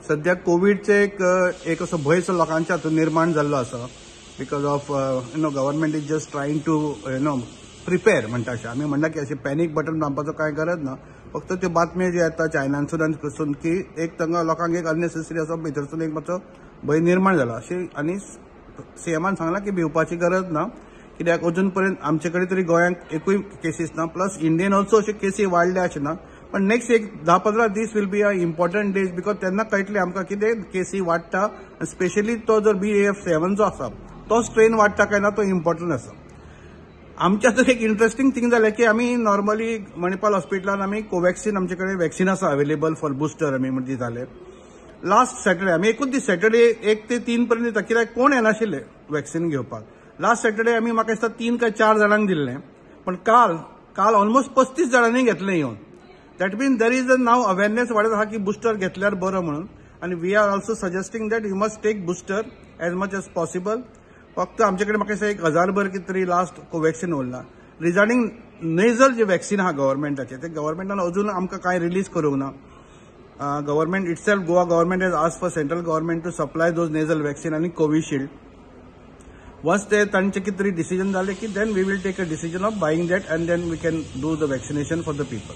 सध्या कोविडचे एक एक असो भंय सो लोकांच्या हातूंत निर्माण जाल्लो आसा because of government is just trying to prepare म्हणटा अशें. आमी म्हणटा की अशें पॅनीक बटन दामपाचो कांय गरज ना, फक्त त्यो बातम्यो ज्यो येता चायनांसून आनी थंयसून की एक तांकां लोकांक एक अननेसेसरी असो भितरसून एक मातसो भंय निर्माण जाला अशें. आनी सीएमान सांगलां की भिवपाची गरज ना, कित्याक अजून पर्यंत आमचे कडेन तरी गोंयांत एकूय केसीस ना. प्लस इंडियन ऑल्सो अशे केसी वाडल्या अशें ना, पण नेक्स्ट एक 10-15 दीस will be a important days because तेन्ना कळटलें आमकां कितें केसी वाडटा. स्पेशली तो जर BF7 जो आसा तो स्ट्रेन वाडटा काय ना तो इम्पॉर्टंट आसा. आमच्या तर एक इंट्रस्टींग थींग जालें की आमी नॉर्मली मणिपाल हॉस्पिटलान आमी कोवॅक्सीन आमचे कडेन वॅक्सीन आसा अवेलेबल फॉर बुस्टर आमी दिताले. लास्ट सॅटर्डे आमी एकूच दीस सॅटर्डे 1 ते 3 पर्यंत दिता, कित्याक कोण येनाशिल्ले वॅक्सीन घेवपाक. लास्ट सॅटर्डे आमी म्हाका दिसता 3 काय 4 जाणांक दिल्लें, पण काल काल ऑलमोस्ट 35 जाणांनी घेतलें येवन. That mean there is a now awareness वाडत आहा की बुस्टर घेतल्यार बरो म्हणून. आनी we are also suggesting that you must take booster as much as possible. फक्त आमचे कडेन म्हाका दिसता 1000 कितें तरी लास्ट कोवॅक्सीन उरला. रिगार्डींग नेझल जे वॅक्सीन आहा गव्हर्मेंटाचें, ते गव्हर्मेंटान अजून आमकां कांय रिलीज करूंक ना. Government itself, Goa government has asked for central government to supply those nasal vaccine आनी कोविशिल्ड. वन्स ते तांचे कितें तरी डिसिजन जालें की then we will take a decision of buying that and then we can do the vaccination for the people.